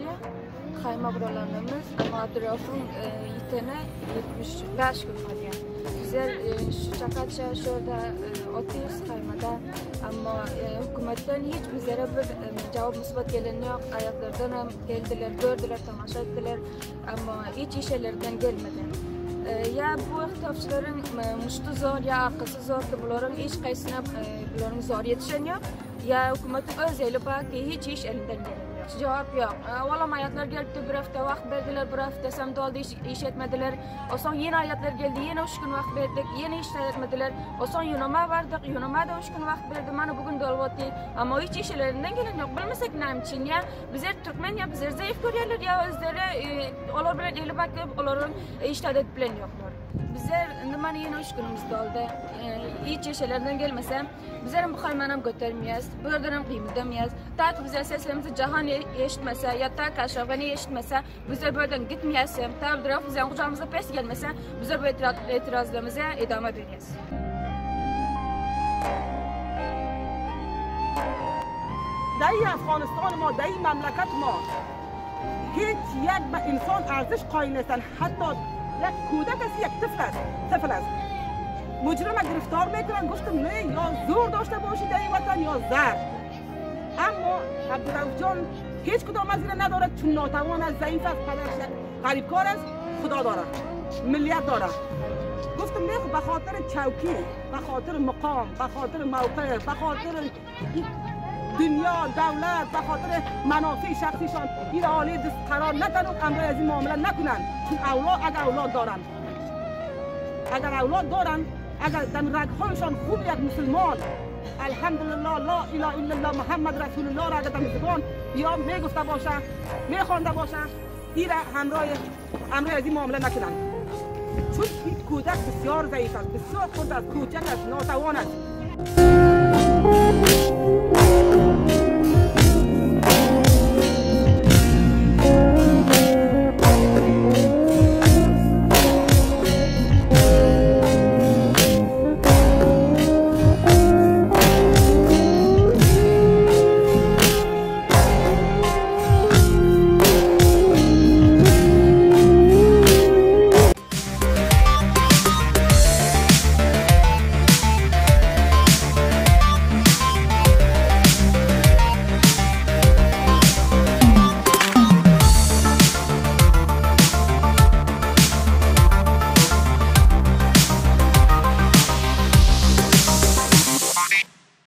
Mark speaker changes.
Speaker 1: bolýar. Haýma guralanymyz, amma Abduraufyň ýitene 75 gün bolýar. Bizler şu çakaça şu ýerde otyrys haýmada. Amma hökümetden hiç bizlere bir jawap musbat gelen ýok. Aýatlardan hem geldiler, gördüler, tamaşa etdiler. Amma hiç iş ellerinden gelmedi. Ýa bu yhtafçylaryň muşty zor, ýa arkasy zor ki bularyň hiç kaýsyna bularyň zor ýetişen ýok. Ýa hökümetiň öz eli bar ki hiç iş elinden gelmiýär. Jogap ýok. Olam aýatlar gelipdi, bir hafta wagt berdiler, bir haftasam doldy hiç iş etmediler. Osoň ýene aýatlar geldi, ýene üç gün wagt berdik, ýene hiç zat etmediler. Osoň ýunama bardyk, ýunama-da üç gün wagt berdi, mana bu gün dolup otyr. Amma hiç iş ellerinden gelen ýok. Bilmesek näme üçin ýa bizler türkmen ýa bizleri zeýif görýärler ýa özleri olar bilen eli bakyp olaryň hiç zat edip bilen ýoklar. Bizler indi mana ýene üç günümiz doldy. Hiç iş ellerinden gelmese Bizlerem bu haýmanam götermeýäs, bu ýerdenem gymyldameýäs. Ta ki bizler seslerimizi jahan eşitmese, ýa ta ki Aşraf Gani eşitmese, bizler bu ýerden gitmeýäs. Ta Abdurrauf bizleriň gujagymyza pes gelmese, bizler bu etirazlarymyza edama berýäs.
Speaker 2: Dai Afghanistan ma, dai mamlakat ma hiç یک به انسان ارزش قائل نیستن حتی یک کودک است یک طفل است طفل است مجرم گرفتار میکنن گفتم نه یا زور داشته باشی در این وطن یا زر اما عبدالرؤوف جان هیچ کدام از اینا ندارد چون ناتوان است ضعیف است پدرش غریبکار است خدا دارد ملیت دارد گفتم نه خب به خاطر چوکی به خاطر مقام به خاطر موقع به خاطر دنیا دولت به خاطر منافع شخصیشان این عالی دست قرار ندن و امرای از این معامله نکنن چون اولاد اگر اولاد دارن اگر اولاد دارن اگر در رگهایشان خوب یک مسلمان الحمدلله لا اله الا الله محمد رسول الله را اگر در زبان یا میگفته باشه میخوانده باشه این را همراه همراه از این معامله نکنن چون این کودک بسیار ضعیف است بسیار خرد است کوچک است ناتوان است.